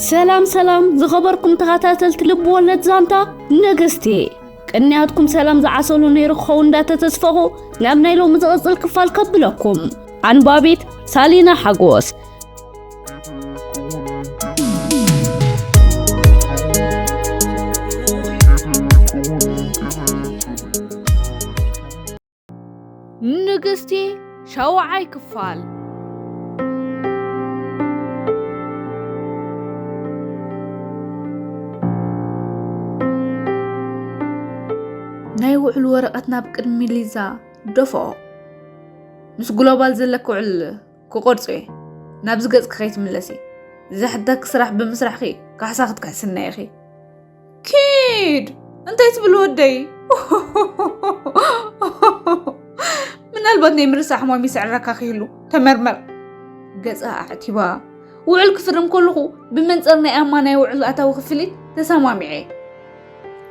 ሰላም ሰላም ዝኸበርኩም ተኸታተልቲ ልብ ወለድ ዛንታ ንግስቲ፣ ቅንያትኩም ሰላም ዝዓሰሉ ነይሩ ክኸውን እንዳተተስፈኹ ናብ ናይ ሎሚ ዝቕጽል ክፋል ከብለኩም። ኣንባቢት ሳሊና ሓጎስ። ንግስቲ ሻውዓይ ክፋል። ናይ ውዕል ወረቐት ናብ ቅድሚ ሊዛ ደፍኦ። ምስ ግሎባል ዘለኪ ውዕል ክቆርጾ እየ። ናብዚ ገጽኪ ከይትምለሲ። ዝሕተኪ ስራሕ ብምስራሕኪ ካሕሳ ክትክሕስና ኢኺ። ኪድ! እንታይ ትብል ወደይ? ምናልባት ናይ ምርሳዕ ሕማም ይስዕረካ ክህሉ፣ ተመርመር። ገጻ ኣዕቲባ፣ ውዕል ክፍርም ከለኹ ብመንጽር ናይ ኣማ ናይ ውዕል ኣታዊ ክፍሊት ተሰማሚዐ።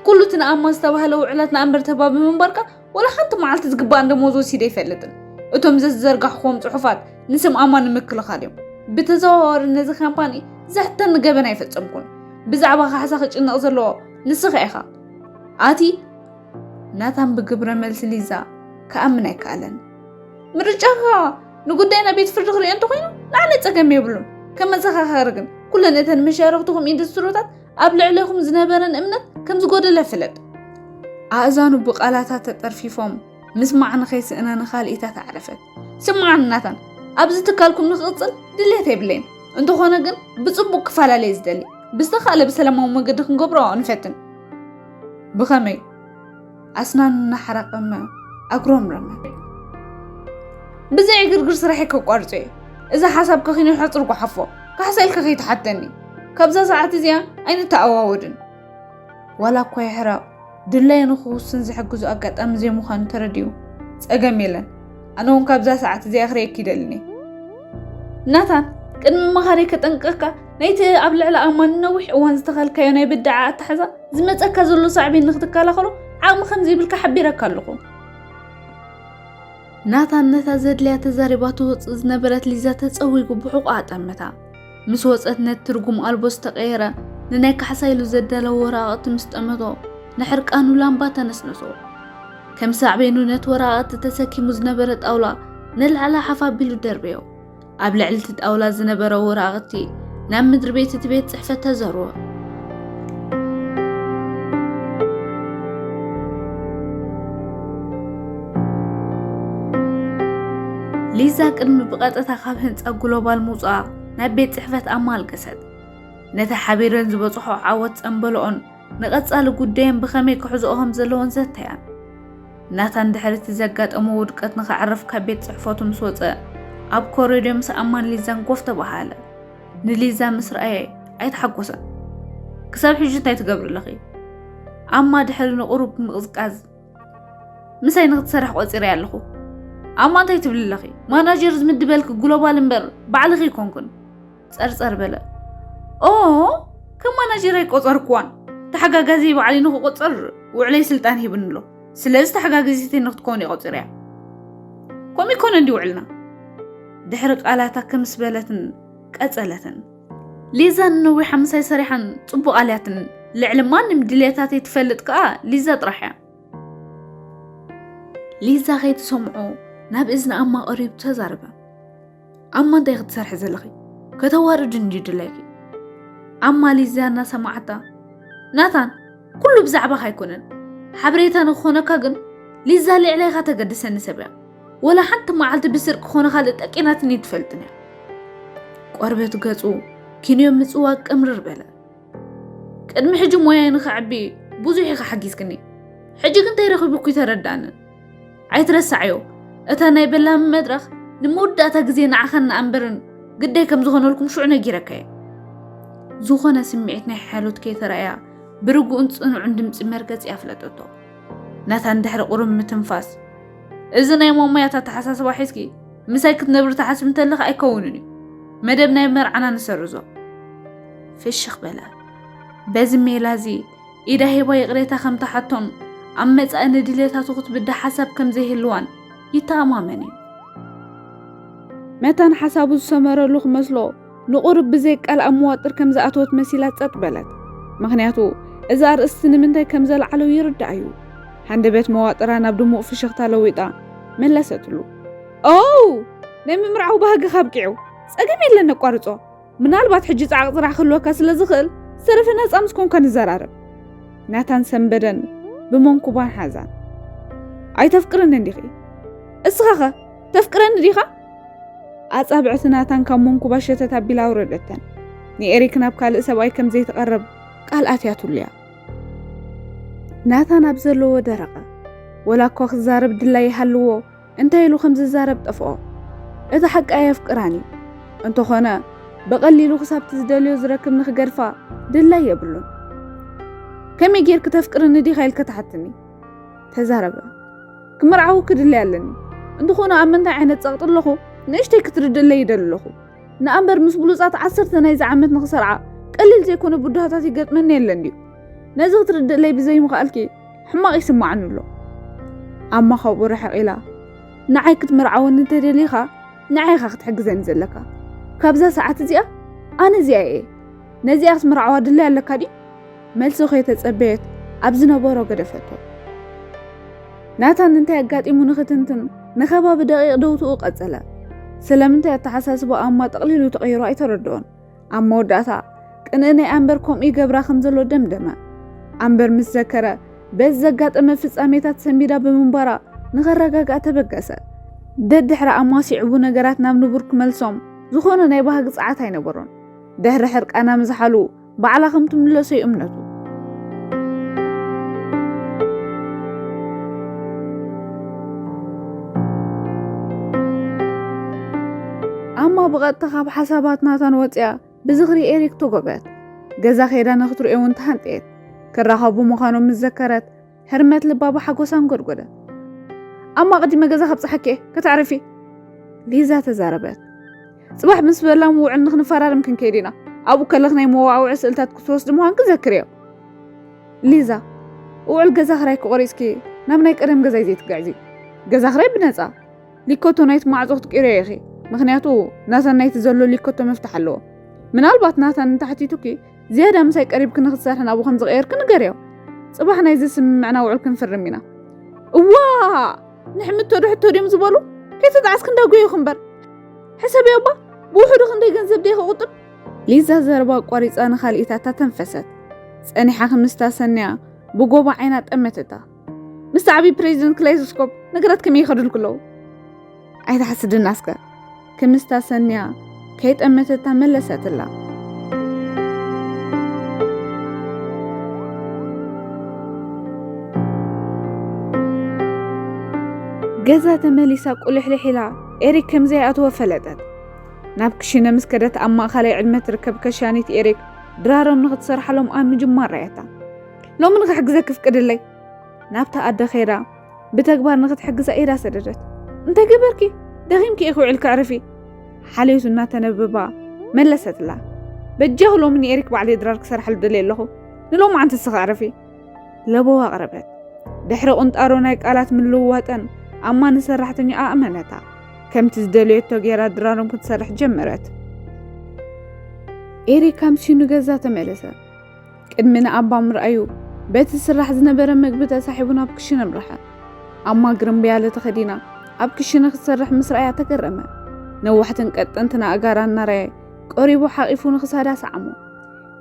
ኩሉ እቲ ንኣማ ዝተባህለ ውዕላት ንኣንበር ተባ ብምንባርካ፣ ወላ ሓንቲ መዓልቲ ዝግባእ ደሞዝ ወሲደ ኣይፈልጥን። እቶም ዘዝዘርጋሕክዎም ጽሑፋት ንስም ኣማ ንምክልኻል እዮም። ብተዘዋዋሪ ነዚ ካምፓኒ ዘሕተኒ ገበን ኣይፈጸምኩን። ብዛዕባ ካሕሳ ክጭነቕ ዘለዎ ንስኻ ኢኻ። ኣቲ ናታን ብግብረ መልሲ ሊዛ ክኣምን ኣይከኣለን። ምርጫኻ ንጉዳይና ቤት ፍርዲ ክርእዮ እንተኾይኑ ንዓና ጸገም የብሉን። ከም መዘኻኸሪ ግን ኩለን እተን መሻርኽትኹም ኢንዱስትሪታት ኣብ ልዕሌኹም ዝነበረን እምነት ከም ዝጎደለ ፍለጥ። ኣእዛኑ ብቓላታ ተጠርፊፎም ምስማዕ ንኸይስእና ንኻልኢታ ተዓረፈት። ስምዓኒ ናታን፣ ኣብዚ ትካልኩም ንክቕጽል ድሌት የብለይን። እንተኾነ ግን ብጽቡቕ ክፈላለየ ዝደሊ፣ ብዝተኻእለ ብሰላማዊ መገዲ ክንገብሮ ንፈትን። ብኸመይ? ኣስናኑ እናሓረቐመ ኣጉረምረመ። ብዘይ ዕግርግር ስራሐይ ከቋርጾ እየ። እዚ ሓሳብ ከኺኑ ሕጽር ጓሓፎ፣ ካሕሳ ኢልካ ከይትሓተኒ። ካብዛ ሰዓት እዚኣ ኣይንተኣዋወድን። ዋላ እኳ ይሕረቕ፣ ድላየ ንኽውስን ዝሕግዞ ኣጋጣሚ ዘይምዃኑ ተረዲኡ፣ ጸገም የለን። ኣነ እውን ካብዛ ሰዓት እዚኣ ክርእየኪ ይደልን እየ። ናታን፣ ቅድሚ ምኻደይ ከጠንቅቐካ፣ ናይቲ ኣብ ልዕሊ ኣማ ንነዊሕ እዋን ዝተኸልካዮ ናይ ብድዓ ኣታሕዛ ዝመጸካ ዘሎ ሳዕቤን ንክትከላኸሎ ዓቕሚ ከም ዘይብልካ ሓቢረካ ኣለኹ። ናታን ነታ ዘድልያ ተዛሪባ ትወጽእ ዝነበረት ሊዛ ተጸዊጉ ብሕቖኣ ጠመታ። ምስ ወጸት ነቲ ትርጉም ኣልቦ ዝተቐየረ ንናይ ካሕሳ ኢሉ ዘዳለዎ ወረቓቕቲ ምስ ጠመቶ ንሕርቃኑ ላምባ ተነስነሶ። ከም ሳዕቤኑ ነቲ ወረቓቕቲ ተሰኪሙ ዝነበረ ጣውላ ንላዕሊ ሓፍ ኣቢሉ ደርበዮ። ኣብ ልዕሊ እቲ ጣውላ ዝነበረ ወረቓቕቲ ናብ ምድሪ ቤት እቲ ቤት ጽሕፈት ተዘርወ። ሊዛ ቅድሚ ብቐጥታ ካብ ህንጻ ግሎባል ምውጻኣ ናብ ቤት ጽሕፈት ኣማ ኣልገሰት። ነቲ ሓቢረን ዝበጽሖ ዓወት ጸንበልኦን ንቐጻሊ ጉዳየን ብኸመይ ክሕዝኦ ከም ዘለዎን ዘተያን። ናታን ድሕሪ እቲ ዘጋጠሞ ውድቀት ንኸዕርፍ ካብ ቤት ጽሕፈቱ ምስ ወጸ፣ ኣብ ኮሪዶር ምስ ኣማን ሊዛን ኮፍ ተባሃለ። ንሊዛ ምስ ረኣየ ኣይተሓጎሰን። ክሳብ ሕጂ እንታይ ትገብሪ ኣለኺ? ኣማ ድሕሪ ንቑሩብ ምቕዝቃዝ፣ ምሳይ ንክትሰርሕ ቆጺረ ኣለኹ። ኣማ እንታይ ትብሊ ኣለኺ? ማናጀር ዝምድበልኪ ግሎባል እምበር ባዕልኺ ኣይኮንኩን። ጸርጸር በለ። ኦ፣ ከም ማናጀር ኣይቆጸርክዋን። ተሓጋጋዚ ባዕሊ ንክቆጸር ውዕለይ ስልጣን ሂብኒ ኣሎ። ስለዚ ተሓጋጋዚተይ ንክትኮኒ ቆጺረያ። ከምኡ ይኮነ እንዲ ውዕልና። ድሕሪ ቃላታ ክምስ በለትን ቀጸለትን። ሊዛ ንነዊሕ ምሳይ ሰሪሓን ጽቡቕ ኣልያትን። ልዕሊ ማንም ድልየታተይ ትፈልጥ ከኣ ሊዛ ጥራሕ እያ። ሊዛ ከይትሰምዖ ናብ እዝኒ ኣማ ቀሪቡ ተዛረበ። ኣማ እንታይ ክትሰርሒ ዘለኺ? ከተዋርድኒ ድዩ ድላይኪ? ኣማ ሊዛ እናሰማዓታ፣ ናታን፣ ኩሉ ብዛዕባኻ ኣይኮነን። ሓበሬታ ንክኾነካ ግን ሊዛ ልዕሌኻ ተገድሰኒ ሰብ እያ። ወላ ሓንቲ መዓልቲ ብስርቂ ኮነ ካልእ ጠቂናትኒ ትፈልጥን እያ። ቆርበት ገጹ ኪንዮ ምጽዋግ ቅምርር በለ። ቅድሚ ሕጂ ሞያይ ንኸዕቢ ብዙሕ ኢኻ ሓጊዝክኒ። ሕጂ ግን እንታይ ረኺቡኪ ተረዳእንን። ኣይትረሳዕዮ፣ እታ ናይ በላሚ መድረኽ ንመወዳእታ ግዜ ንዓኻን ንኣንበርን ግዳይ ከም ዝኾነልኩም ሽዑ ነጊረካ እየ። ዝኾነ ስምዒት ናይ ሓሎት ከይተራእያ ብርጉእን ጽኑዕን ድምጺ መርገጺ ኣፍለጠቶ። ናታን ድሕሪ ቁሩብ ምትንፋስ፣ እዚ ናይ ሞሞያት ኣተሓሳስባ ሒዝኪ ምሳይ ክትነብሪ ትሓስቢ እንተለኺ ኣይከውንን እዩ። መደብ ናይ መርዓና ንሰርዞ። ፍሽኽ በለ። በዚ ሜላ እዚ ኢዳ ሂባ ይቕሬታ ከም ትሓቶን ኣብ መጻኢ ንድሌታቱ ክትብድህ ሓሳብ ከም ዘይህልዋን ይተኣማመን እዩ። መታን ሓሳቡ ዝሰመረሉ ክመስሎ ንቑሩብ ብዘይ ቃል ኣብ መዋጥር ከም ዝኣተወት መሲላ ጸጥ በለት። ምኽንያቱ፣ እዚ ኣርእስቲ ንምንታይ ከም ዘልዓለው ይርዳእ እዩ። ሃንደበት መዋጥራ ናብ ድሙቕ ፍሽኽታ ለዊጣ መለሰትሉ። ኦው! ናይ ምምርዓው ባህግኻ ኣብቂዑ። ጸገም የለን፣ ነቋርጾ። ምናልባት ሕጂ ጻዕቕ ጽራሕ ክህልወካ ስለ ዝኽእል፣ ዝተረፈ ናጻ ምስ ኮንካ ንዘራረብ። ናታን ሰንበደን ብመንኩባን ሓዛን። ኣይተፍቅርኒ እንዲኺ? እስኻኸ ተፍቅረኒ ዲኻ? ኣጻብዕቲ ናታን ካብ መንኩባ ሸተት ኣቢላ ኣውረደተን። ንኤሪክ ናብ ካልእ ሰብኣይ ከም ዘይትቐርብ ቃል ኣትያትሉ እያ። ናታን ኣብ ዘለዎ ደረቐ። ወላ እኳ ክዛረብ ድላይ ይሃልዎ፣ እንታይ ኢሉ ከም ዝዛረብ ጠፍኦ። እቲ ሓቂ ኣየፍቅራን እዩ። እንተኾነ፣ ብቐሊሉ ክሳብቲ ዝደልዮ ዝረክብ ንኽገድፋ ድላይ የብሉን። ከመይ ጌርኪ ተፍቅርኒ ዲኻ ኢልካ ትሓትኒ? ተዛረበ። ክምርዓወኪ ድላይ ኣለኒ። እንተኾነ ኣብ ምንታይ ዓይነት ጸቕጢ ኣለኹ፣ ንእሽተይ ክትርድእለይ ይደሊ ኣለኹ። ንኣምበር ምስ ብሉጻት ዓሰርተ ናይዚ ዓመት ንኽሰርዓ ቀሊል ዘይኮነ ብድሆታት ይገጥመኒ የለን ድዩ? ነዚ ክትርድእለይ ብዘይምኽኣልኪ ሕማቕ ይስምዓኒ ኣሎ። ኣማ ካብኡ ርሕቕ ኢላ፣ ንዓይ ክትምርዓወኒ እንተደሊኻ፣ ንዓይ ኢኻ ክትሕግዘኒ ዘለካ። ካብዛ ሰዓት እዚኣ፣ ኣነ እዚኣ እየ። ነዚኣ ክትምርዓዋ ድላይ ኣለካ ድዩ? መልሲ ከይተጸበየት ኣብ ዝነበሮ ገደፈቶ። ናታን እንታይ ኣጋጢሙ ንኽትንትን ንኸባቢ ደቂቕ ደውትኡ ቀጸለ። ስለምንታይ ኣተሓሳስባ ኣማ ጠቕሊሉ ተቐይሩ ኣይተረድኦን። ኣብ መወዳእታ ቅንኢ ናይ ኣምበር ከምኡ ይገብራ ከም ዘሎ ደምደመ። ኣምበር ምስ ዘከረ በዚ ዘጋጠመ ፍጻሜታት ሰንቢዳ ብምንባራ ንኸረጋግኣ ተበገሰ። ደድሕሪ ኣማ ሲዕቡ ነገራት ናብ ንቡር ክመልሶም ዝኾነ ናይ ባህጊ ጸዓት ኣይነበሮን። ድሕሪ ሕርቃና ምዝሓሉ ባዕላ ከም ትምለሶ እዩ እምነቱ። ኣማ ብቐጥታ ካብ ሓሳባት ናታን ወጽያ ብዝኽሪ ኤሪክ ተጎበት። ገዛ ከይዳ ንኽትርእዮ እውን ተሃንጠየት። ክራኸቡ ምዃኖም ምስ ዘከረት ህርመት ልባ ብሓጎስ ኣንጎድጎደ። ኣማ ቀዲመ ገዛ ከብጽሓኪ እየ፣ ከተዕርፊ። ሊዛ ተዛረበት። ጽባሕ ምስ በላም ውዕል ንኽንፈራረም ክንከይድ ኢና። ኣብኡ ከለኽ ናይ መዋዕውዒ ስእልታት ክትወስዲ ምዃንኪ ዘክርዮ። ሊዛ፣ ውዕል ገዛ ክራይ ክቆሪጽኪ ናብ ናይ ቀደም ገዛይ ዘይትግዕዚ። ገዛ ክራይ ብነጻ። ሊኮቶ ናይቲ ማዕጾ ክትቅይርዮ ኢኺ። ምኽንያቱ ናታን ናይቲ ዘሎ ሊኮቶ መፍትሕ ኣለዎ። ምናልባት ናታን እንተሓቲቱኪ ዝያዳ ምሳይ ቀሪብኪ ንኽትሰርሒ ናብኡ ከም ዝቐየርኪ ንገርዮ። ጽባሕ ናይዚ ስምምዕና ውዕል ክንፍርም ኢና። እዋ! ንሕምቶ ዶ ሕቶ ድዮም ዝበሉ? ከይተጣዓስኪ እንዳጎየኹ እምበር። ሕሰብዮ እባ፣ ብውሕዱ ክንደይ ገንዘብ ደይ ክቑጥብ? ሊዛ ዘረባ ኣቋሪጻ ንኻልኢታታ ተንፈሰት። ጸኒሓ ክምስታ ሰንያ ብጎባ ዓይና ጠመተታ። ምስ ዓቢ ፕሬዚደንት ክላይዞስኮፕ ነገራት ከመይ ይኸዱልኩ ኣለዉ? ኣይትሓስድና እስከ። ክምስታ ሰንያ ከይጠመተታ መለሰትላ። ገዛ ተመሊሳ ቁልሕልሕ ኢላ ኤሪክ ከም ዘይኣተወ ፈለጠት። ናብ ክሽነ ምስ ከደት ኣብ ማእኸላይ ዕድመ ትርከብ ከሻኒት ኤሪክ ድራሮም ንኽትሰርሓሎም ኣብ ምጅማር ረኣየታ። ሎሚ ንኽሕግዘኪ ፍቅድለይ። ናብታ ኣደ ኸይዳ ብተግባር ንኽትሕግዛ ኢዳ ሰደደት። እንታይ ገበርኪ? ደኺምኪ ኢኺ ውዒልኪ ዕረፊ። ሓልዮቱ እናተነበባ መለሰትላ። በጃኺ ሎሚ ንኤሪክ ባዕለይ ድራር ክሰርሓሉ ደልየ ኣለኹ። ንሎማዓንቲ ንስኺ ዕረፊ። ለበዋ ኣቕረበት። ድሕሪ ቁንጣሮ ናይ ቃላት ምልውዋጠን ኣማ ንሰራሕተኛኣ ኣእመነታ። ከምቲ ዝደለየቶ ገይራ ድራሮም ክትሰርሕ ጀመረት። ኤሪክ ኣምስዩ ንገዛ ተመለሰ። ቅድሚ ንኣባ ምርኣዩ በቲ ዝስራሕ ዝነበረ መግቢ ተሳሒቡ ናብ ክሽነ ኣምረሐ። ኣማ ግርምብያለ ተኸዲና ኣብ ክሽነ ክትሰርሕ ምስ ረኣያ ተገረመ። ነዋሕትን ቀጠንትን ኣእጋራ እናረኣየ ቀሪቡ ሓቒፉ ንኽሳዳ ሰዓሞ።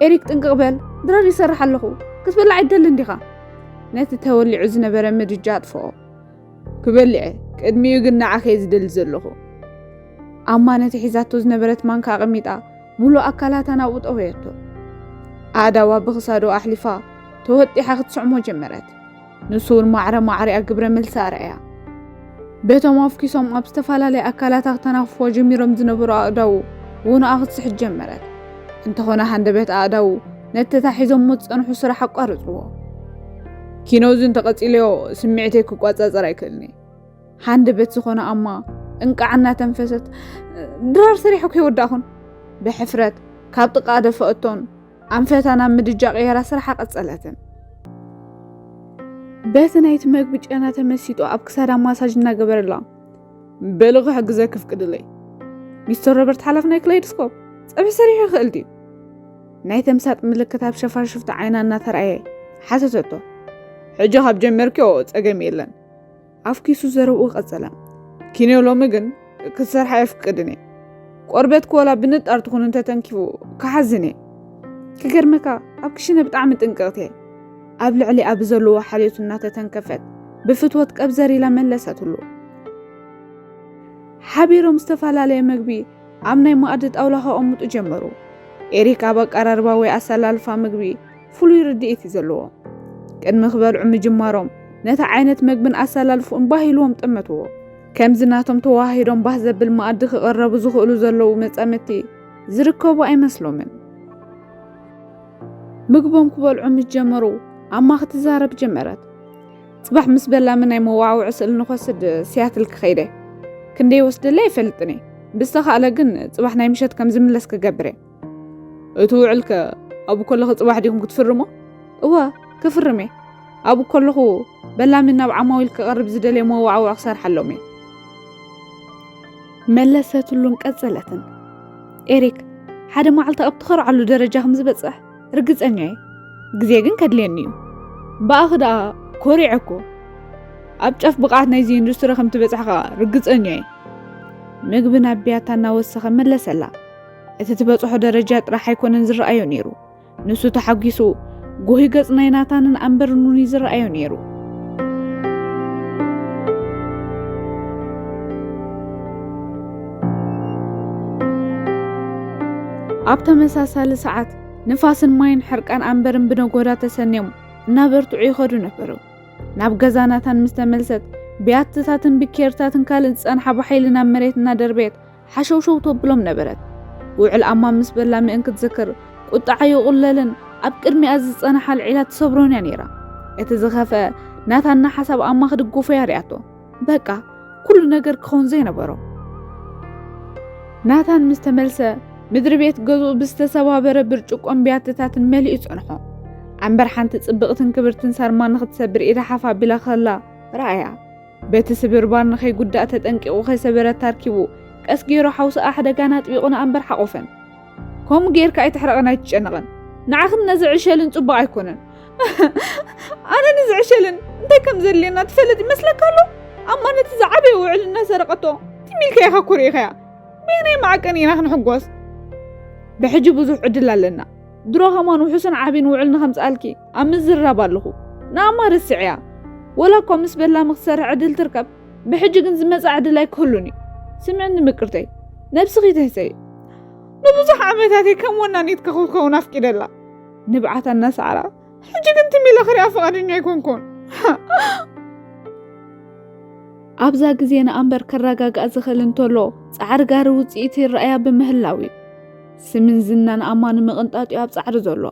ኤሪክ ጥንቅቕ በል፣ ድራር ይሰርሕ ኣለኹ፣ ክትበልዕ ኣይትደልን ዲኻ? ነቲ ተወሊዑ ዝነበረ ምድጃ ኣጥፍኦ። ክበልዕ እየ፣ ቅድሚኡ ግን ንዓኸ እየ ዝደሊ ዘለኹ። ኣማ ነቲ ሒዛቶ ዝነበረት ማንካ ኣቐሚጣ፣ ምሉእ ኣካላታ ናብኡ ጠወየቶ። ኣእዳዋ ብኽሳዱ ኣሕሊፋ፣ ተወጢሓ ክትስዕሞ ጀመረት። ንሱ እውን ማዕረ ማዕሪኣ ግብረ መልሲ ኣርኣያ። በቶም ኣፍኪሶም ኣብ ዝተፈላለየ ኣካላታ ክተናፍፎ ጀሚሮም ዝነበሩ ኣእዳዉ፣ ውንኣ ክትስሕት ጀመረት። እንተኾነ ሃንደበት ኣእዳዉ፣ ነቲ ተታሒዞሞ ዝጸንሑ ስራሕ ኣቋረጽዎ። ኪኖ እዚ እንተቐጺለዮ፣ ስምዒተይ ክቋጻጸር ኣይክእልን እየ። ሃንደበት ዝኾነ ኣማ እንቃዕ እናተንፈሰት፣ ድራር ሰሪሐ እኮ ኣይወዳእኹን። ብሕፍረት ካብ ጥቓ ደፈኣቶን ኣንፈታ ናብ ምድጃ ቀየራ ስራሓ ቀጸለትን። በቲ ናይቲ መግቢ ጨና ተመሲጡ ኣብ ክሳዳ ማሳጅ እናገበረላ፣ በሊ ክሕግዘኪ ፍቅድለይ። ሚስተር ሮበርት ሓላፊ ናይ ክላይዶስኮፕ፣ ጸብሒ ሰሪሑ ይኽእል ድዩ? ናይ ተምሳጥ ምልክት ኣብ ሸፋሽፍቲ ዓይና እናተራእየ ሓተተቶ። ሕጂ ካብ ጀመርክዮ ጸገም የለን። ኣፍኪሱ ዘረብኡ ቀጸለ። ኪንዮ ሎሚ ግን ክትሰርሓ የፍቅድን እየ። ቆርበትኪ ወላ ብንጣር ትኹን እንተተንኪፉ ክሓዝን እየ። ክገርመካ ኣብ ክሽነ ብጣዕሚ ጥንቅቕቲ እየ። ኣብ ልዕሊኣ ብዘለዎ ሓልዮት እናተተንከፈት ብፍትወት ቀብዘር ኢላ መለሰትሉ። ሓቢሮም ዝተፈላለየ መግቢ ኣብ ናይ መኣዲ ጣውላ ከቐምጡ ጀመሩ። ኤሪክ ኣብ ኣቀራርባ ወይ ኣሰላልፋ ምግቢ ፍሉይ ርድኢት እዩ ዘለዎ። ቅድሚ ክበልዑ ምጅማሮም ነቲ ዓይነት መግብን ኣሰላልፍኡን ባህ ኢልዎም ጠመትዎ። ከምዚ ናቶም ተዋሂዶም ባህ ዘብል መኣዲ ክቐረቡ ዝኽእሉ ዘለዉ መጻምድቲ ዝርከቡ ኣይመስሎምን። ምግቦም ክበልዑ ምስ ጀመሩ ኣማ ክትዛረብ ጀመረት። ጽባሕ ምስ በላሚ ናይ መዋዕውዒ ስእሊ ንኸስድ ሲያትል ክኸይደ ክንደይ ወስደለይ ኣይፈልጥን እየ። ብዝተኻእለ ግን ጽባሕ ናይ ምሸት ከም ዝምለስ ክገብር እየ። እቲ ውዕልከ ኣብኡ ከለኺ ጽባሕ ዲኹም ክትፍርሞ? እወ፣ ክፍርም እየ። ኣብኡ ከለኹ በላሚ ናብ ዓማዊል ክቐርብ ዝደልየ መዋዕውዒ ክሰርሓሎም እየ። መለሰትሉን ቀጸለትን። ኤሪክ፣ ሓደ መዓልቲ ኣብ ትኸርዓሉ ደረጃ ከም ዝበጽሕ ርግጸኛ እየ። ግዜ ግን ከድልየኒ እዩ። ብኣኺ ደኣ ኮሪዐ እኮ። ኣብ ጫፍ ብቕዓት ናይዚ ኢንዱስትሪ ከም ትበጽሕ ከኣ ርግጸኛ እየ። ምግቢ ናብ ብያታ እናወሰኸ መለሰላ። እቲ ትበጽሖ ደረጃ ጥራሕ ኣይኮነን ዝረኣዮ ነይሩ። ንሱ ተሓጒሱ፣ ጎሂ ገጽ ናይ ናታንን ኣምበርን እውን እዩ ዝረኣዮ ነይሩ። ኣብ ተመሳሳሊ ሰዓት፣ ንፋስን ማይን ሕርቃን ኣምበርን ብነጎዳ ተሰንዮም እናበርትዑ ይኸዱ ነበሩ። ናብ ገዛ ናታን ምስ ተመልሰት፣ ብያትታትን ብኬርታትን ካልእን ዝጸንሓ ብሓይሊ ናብ መሬት እናደርበየት ሓሸውሸው ተብሎም ነበረት። ውዕል ኣማ ምስ በላ ምእን ክትዝክር፣ ቁጥዓ ይቑለልን ኣብ ቅድሚኣ ዝጸንሓ ኣልዒላ ትሰብሮን እያ ነይራ። እቲ ዝኸፍአ፣ ናታና ሓሳብ ኣማ ክድግፎ እያ ሪኣቶ። በቃ፣ ኩሉ ነገር ክኸውን ዘይነበሮ። ናታን ምስ ተመልሰ፣ ምድሪ ቤት ገዝኡ ብዝተሰባበረ ብርጭቆን ብያትታትን መሊኡ ጸንሖ። ኣምበር ሓንቲ ጽብቕትን ክብርትን ሳርማ ንኽትሰብር ኢዳ ሓፍ ኣቢላ ከላ ረኣያ። በቲ ስብርባር ንኸይጉዳእ ተጠንቂቑ ከይሰበረት ኣርኪቡ፣ ቀስ ገይሩ ሓውስኣ ኣሕደጋን ኣጥቢቑ ንኣምበር ሓቖፈን። ከምኡ ጌርካ ኣይትሕረቕን ኣይትጨነቕን። ንዓኽን ነዚ ዕሸልን ጽቡቕ ኣይኮነን። ኣነ ነዚ ዕሸልን እንታይ ከም ዘድልየና ትፈልጥ ይመስለካ ኣሎ? ኣማ ነቲ ዝዓበየ ውዕል እናሰረቐቶ ትም ኢልካ ኢኻ እኮ ርኢኻያ። በየናይ መዓቀኒ ኢና ክንሕጎስ? ብሕጂ ብዙሕ ዕድል ኣለና። ድሮ ከማን ውሑስን ዓቢን ውዕል ንኸምጽኣልኪ ኣብ ምዝርራብ ኣለኹ። ንኣማ ረስዕያ። ወላ እኳ ምስ በላሚ ክትሰርሕ ዕድል ትርከብ፣ ብሕጂ ግን ዝመጽእ ዕድል ኣይክህሉን እዩ። ስምዕኒ ምቅርተይ፣ ነብስኺ ትህሰይ። ንብዙሕ ዓመታት እየ ከም ወናኒትካ ክትከውን ኣፍቂደላ። ንብዓታ እናሰዓራ፣ ሕጂ ግን ትም ኢለ ክሪኣ ፍቓደኛ ኣይኮንኩን። ኣብዛ ግዜ ንኣምበር ከረጋግኣ ዝኽእል እንተሎ፣ ጻዕሪ ጋሪ ውጽኢት ይረኣያ ብምህላው እዩ። ስምን ዝናን ኣማ ንምቕንጣጥ እዩ ኣብ ጻዕሪ ዘሎ።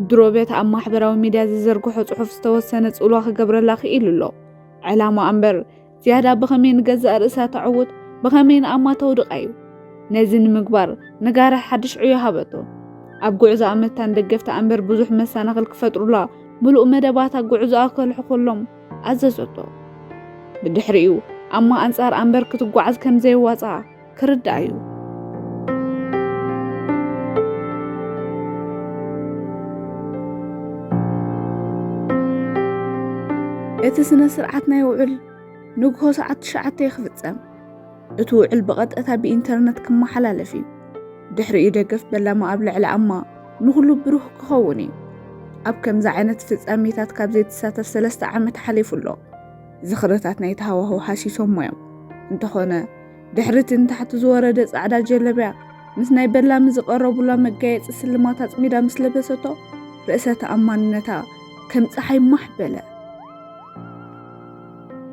ድሮ በቲ ኣብ ማሕበራዊ ሚድያ ዝዘርግሖ ጽሑፍ ዝተወሰነ ጽልዋ ክገብረላ ክኢሉ ኣሎ። ዕላማ ኣምበር ዝያዳ ብኸመይ ንገዛእ ርእሳ ተዕውት፣ ብኸመይ ንኣማ ተውድቓ እዩ። ነዚ ንምግባር ንጋሪ ሓድሽ ዕዮ ሃበቶ። ኣብ ጉዕዞኣ መታን ደገፍታ ኣምበር ብዙሕ መሰናኽል ክፈጥሩላ፣ ምሉእ መደባታ ጉዕዞኣ ከልሕኹሎም ኣዘዘቶ። ብድሕሪኡ ኣማ ኣንጻር ኣምበር ክትጓዓዝ ከም ዘየዋጽኣ ክርዳእ እዩ። እቲ ስነ ስርዓት ናይ ውዕል ንግሆ ሰዓት ትሽዓተ እዩ ክፍጸም። እቲ ውዕል ብቐጥታ ብኢንተርነት ክመሓላለፍ እዩ። ድሕሪኡ ደገፍ በላማ ኣብ ልዕሊ ኣማ ንኹሉ ብሩህ ክኸውን እዩ። ኣብ ከምዚ ዓይነት ፍጻሜታት ካብ ዘይትሳተፍ ሰለስተ ዓመት ሓሊፉ ኣሎ። ዝኽርታት ናይቲ ሃዋህው ሃሲሶሞ እዮም። እንተኾነ፣ ድሕሪ እቲ ንታሕቲ ዝወረደ ጻዕዳ ጀለብያ፣ ምስ ናይ በላሚ ዝቐረቡላ መጋየጺ ስልማት ኣጽሚዳ ምስ ለበሰቶ፣ ርእሰ ተኣማንነታ ከም ጸሓይ ማሕ በለ።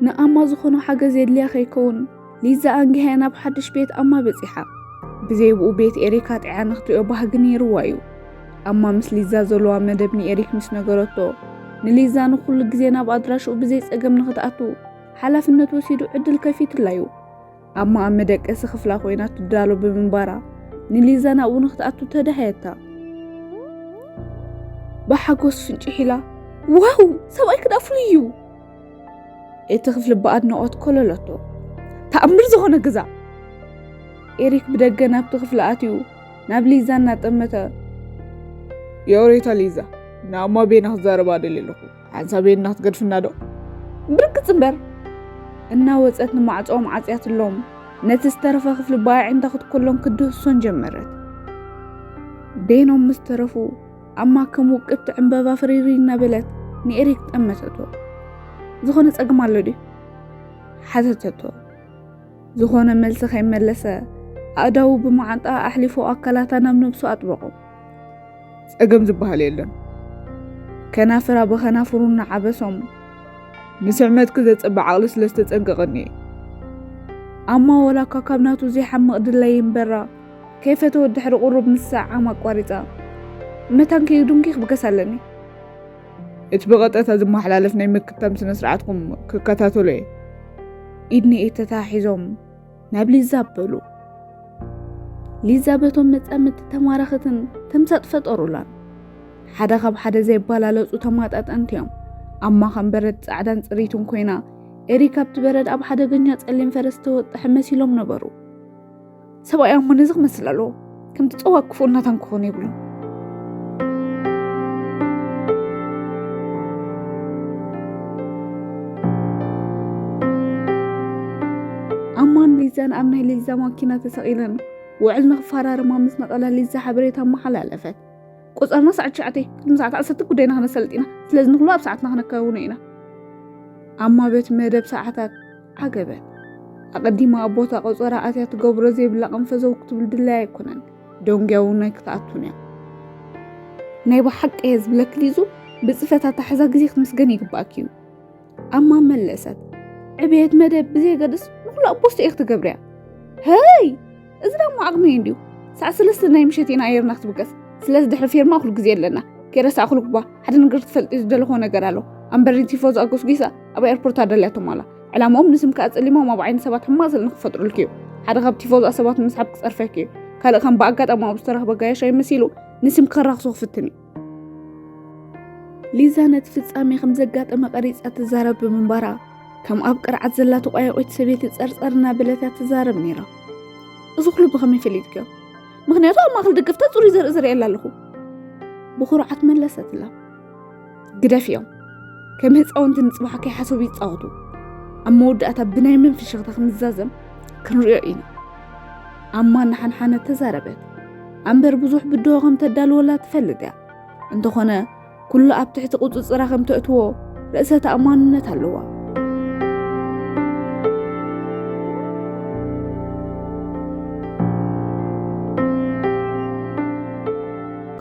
ንኣማ ዝኾነ ሓገዝ የድልያ ከይከውን፣ ሊዛ ኣንጊሃያ ናብ ሓድሽ ቤት ኣማ በጺሓ። ብዘይ ብኡ ቤት ኤሪካ ጥዕያ ንኽትሪኦ ባህጊ ነይርዋ እዩ። ኣማ ምስ ሊዛ ዘለዋ መደብ ንኤሪክ ምስ ነገረቶ፣ ንሊዛ ንኹሉ ግዜ ናብ ኣድራሽኡ ብዘይ ጸገም ንኽትኣቱ ሓላፍነት ወሲዱ ዕድል ከፊቱላ እዩ። ኣማ ኣብ መደቀሲ ክፍላ ኮይና ትዳሎ ብምንባራ፣ ንሊዛ ናብኡ ንኽትኣቱ ተዳሃየታ። ብሓጎስ ፍንጭሕ ኢላ፣ "ዋው! ሰብኣይኪ ደኣ ፍሉይ እዩ!" እቲ ክፍሊ ብኣድናቖት ኮለለቶ። "ተኣምር ዝኾነ ገዛ!" ኤሪክ ብደገ ናብቲ ክፍሊ ኣትዩ፣ ናብ ሊዛ እናጠመተ፣ "የውሬታ ሊዛ፣ ንኣማ ቤና ክዛረባ ደልየ ኣለኹ። ሓንሳብ ቤና ክትገድፍና ዶ?" ብርግጽ እምበር፣ እናወጸት ንማዕጾኦም ዓጽያትሎም፣ ነቲ ዝተረፈ ክፍሊ ብኣዒንታ ክትኮሎም ክትድህሶን ጀመረት። ቤኖም ምስ ተረፉ፣ ኣማ ከም ውቅብቲ ዕምበባ ፍርይሪ እናበለት ንኤሪክ ጠመተቶ። "ዝኾነ ጸገም ኣሎ ድዩ?" ሓተተቶ። ዝኾነ መልሲ ከይመለሰ፣ ኣእዳዉ ብመዓንጣ ኣሕሊፎ ኣካላታ ናብ ነብሱ ኣጥበቖ። "ጸገም ዝበሃል የለን።" ከናፍራ ብኸናፍሩ እናዓበሶም፣ "ንስሕመትኪ ዘጸብዕ ዓቕሊ ስለ ዝተጸንቀቐኒ እየ።" ኣማ ወላ እኳ ካብ ናቱ ዘይሓምቕ ድላይ ይንበራ፣ ከይፈተወት ድሕሪ ቁሩብ ምስሳዕ ዓም ኣቋሪጻ፣ "መታን ከይዱንኪ ክብገስ ኣለኒ።" "እቲ ብቐጥታ ዝመሓላለፍ ናይ ምክታም ስነ ስርዓትኩም ክከታተሎ እየ።" ኢድ ንኢድ ተታሒዞም ናብ ሊዛ ኣበሉ። ሊዛ በቶም መጻምድቲ ተማረኽትን ተምሳጥ ፈጠሩላን። ሓደ ካብ ሓደ ዘይበላለጹ ተማጣጠንቲ እዮም። ኣማ ከም በረድ ጻዕዳን ጽርይትን ኮይና፣ ኤሪክ ኣብቲ በረድ ኣብ ሓደገኛ ጸሊም ፈረስ ዝተወጠሐ መሲሎም ነበሩ። ሰብኣይ ኣማ ነዚ ክመስል ኣለዎ። ከምቲ ጸዋ ክፉእ ናታን ክኾን የብሉን። ኣማን ሊዛን ኣብ ናይ ሊዛ ማኪና ተሰቒለን ውዕል ንኽፈራረማ ምስ ነቐላ፣ ሊዛ ሓበሬታ ኣመሓላለፈት። "ቆጸርና ሰዓት ትሽዓተ፣ ቅድሚ ሰዓት ዓሰርተ ጉዳይና ክነሰልጥ ኢና። ስለዚ ንኹሉ ኣብ ሰዓትና ክነከውኖ ኢና።" ኣማ በቲ መደብ ሰዓታት ዓገበት። ኣቐዲማ ኣብ ቦታ ቆጸራ ኣትያ ትገብሮ ዘይብላ ቅንፈዘው ክትብል ድላይ ኣይኮነን። ደንጉያ እውን ኣይክትኣቱን እያ። "ናይ ብሓቂ እየ ዝብለኪ ሊዙ፣ ብጽፈት ኣታሕዛ ግዜ ክትምስገን ይግባኣኪ እዩ።" ኣማ መለሰት። "ዕብየት መደብ ብዘየገድስ ንኹሉ ኣብ ቦስቶ እየ ክትገብርያ።" "ህይ! እዚ ደሞ ዓቕሚ እዩ እንድዩ። ሰዓት ሰለስተ ናይ ምሸት ኢና ኣየርና ክትብገስ። ስለዚ ድሕሪ ፌርማ ኩሉ ግዜ ኣለና። ከይረሳዕኩልኪ እባ፣ ሓደ ነገር ክትፈልጥዮ ዝደለኹዎ ነገር ኣሎ። ኣምበርኒ ቲፎዞ ኣጎስጒሳ ኣብ ኤርፖርት ኣዳልያቶም ኣላ። ዕላምኦም ንስምኪ ኣጸሊሞም ኣብ ዓይኒ ሰባት ሕማቕ ስእሊ ንኽፈጥሩልኪ እዩ። ሓደ ካብ ቲፎዞ ሰባት ንምስሓብ ክጸርፈኪ እዩ። ካልእ ከም ብኣጋጣሚ ኣብኡ ዝተረኽበ ጋያሻይ መሲሉ ንስምኪ ከራኽሶ ክፍትን እዩ።" ሊዛ ነቲ ፍጻሜ ከም ዘጋጠመ ቀሪጻ ትዛረብ ብምንባራ፣ ከም ኣብ ቅርዓት ዘላ ተቋየቆይቲ ሰበይቲ ጸርጸር እናበለት እያ ትዛረብ ነይራ። "እዚ ኩሉ ብኸመይ ፈሊጥክዮ? ምኽንያቱ ኣብ ማእከል ደገፍታ ጽሩይ ዘርኢ ዝርኢ ኣላ ኣለኹ።" ብኹርዓት መለሰትላ። "ግደፍዮም። ከም ህጻውንቲ ንጽባሕ ከይሓሰቡ ይጻወቱ። ኣብ መወዳእታ ብናይ መን ፍሽኽታ ክምዛዘም ክንሪኦ ኢና።" ኣማ እናሓንሓነት ተዛረበት። ኣምበር ብዙሕ ብድሆ ከም ተዳልወላ ትፈልጥ እያ። እንተኾነ፣ ኩሉ ኣብ ትሕቲ ቁጽጽራ ከም ተእትዎ ርእሰ ተኣማንነት ኣለዋ።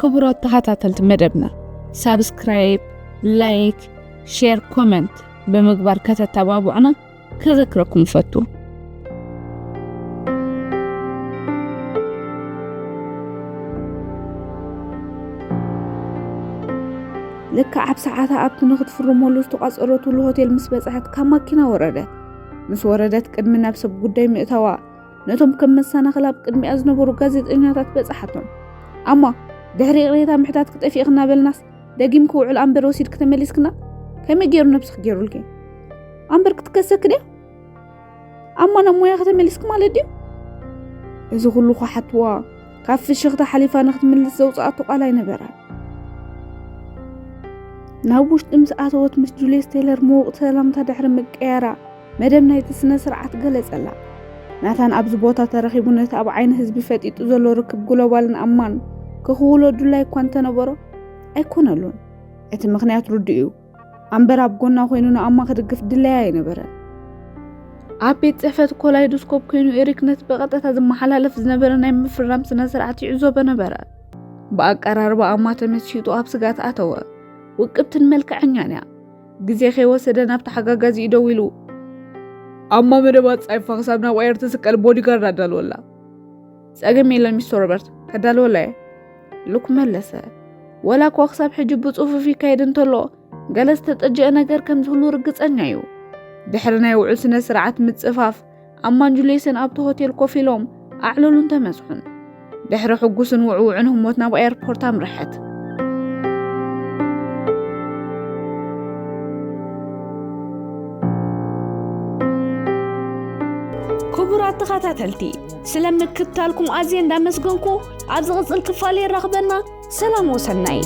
ክቡራት ተኸታተልቲ መደብና፣ ሳብስክራይብ፣ ላይክ፣ ሼር፣ ኮመንት ብምግባር ከተተባብዑና ከዘክረኩም እፈቱ። ልክዕ ኣብ ሰዓታ ኣብቲ ንኽትፍርመሉ ዝተቋጸረትሉ ሆቴል ምስ በጽሐት ካብ ማኪና ወረደት። ምስ ወረደት ቅድሚ ናብ ሰብ ጉዳይ ምእታዋ ነቶም ከም መሰናኽል ኣብ ቅድሚኣ ዝነበሩ ጋዜጠኛታት በጽሓቶም። ኣማ ድሕሪ ይቕሬታ ምሕታት ክጠፊእኽ እናበልናስ ደጊም ክውዕል ኣምበር ወሲድክ ተመሊስክና? ከመይ ገይሩ ነብስኽ ገይሩልኪ? ኣምበር ክትከሰክ ድያ? ኣማ ናብ ሞያ ከተመሊስክ ማለት ድዩ? እዚ ኩሉ ክሓትዋ ካብ ፍሽኽታ ሓሊፋ ንክትምልስ ዘውፅኣቶ ቃል ኣይነበራን። ናብ ውሽጢ ምስ ኣተወት ምስ ጁልየስ ቴይለር ምዉቕ ሰላምታ ድሕሪ ምቅያራ መደብ ናይቲ ስነ ስርዓት ገለጸላ። ናታን ኣብዚ ቦታ ተረኺቡ ነቲ ኣብ ዓይኒ ህዝቢ ፈጢጡ ዘሎ ርክብ ግሎባልን ኣማን ክኽውሎ ድላይ እኳ እንተነበሮ ኣይኮነሉን። እቲ ምኽንያት ርዱእ እዩ። ኣምበር ኣብ ጎና ኮይኑ ንኣማ ክድግፍ ድለያ ኣይነበረን። ኣብ ቤት ጽሕፈት ኮላይዶስኮፕ ኮይኑ ኤሪክ ነቲ ብቐጥታ ዝመሓላለፍ ዝነበረ ናይ ምፍራም ስነ ስርዓት ይዕዘቦ ነበረ። ብኣቀራርባ ኣማ ተመሲጡ ኣብ ስጋት ኣተወ። ውቅብትን መልክዐኛን እያ። ግዜ ከይወሰደ ናብ ተሓጋጋዚኡ ደዊሉ፣ ኣማ መደባት ጻይፋ ክሳብ ናብ ኣየር ትስቀል ቦዲጋርድ ኣዳልወላ። ጸገም የለን ሚስተር ሮበርት፣ ከዳልወላ እየ። ሉክ መለሰ። ወላ እኳ ክሳብ ሕጂ ብጽፉፍ ይካየድ እንተሎ፣ ገለ ዝተጠጀአ ነገር ከም ዝህሉ ርግጸኛ እዩ። ድሕሪ ናይ ውዑል ስነ ስርዓት ምጽፋፍ፣ ኣማን ጁልየስን ኣብቲ ሆቴል ኮፍ ኢሎም ኣዕለሉን ተመስሑን። ድሕሪ ሕጉስን ውዕውዕን ህሞት ናብ ኣየርፖርት ኣምርሐት። ክቡር ክቡራት ተኸታተልቲ፣ ስለ ምክትታልኩም ኣዝየ እንዳመስገንኩ፣ ኣብ ዝቕጽል ክፋል የራኽበና። ሰላም ወሰናይ።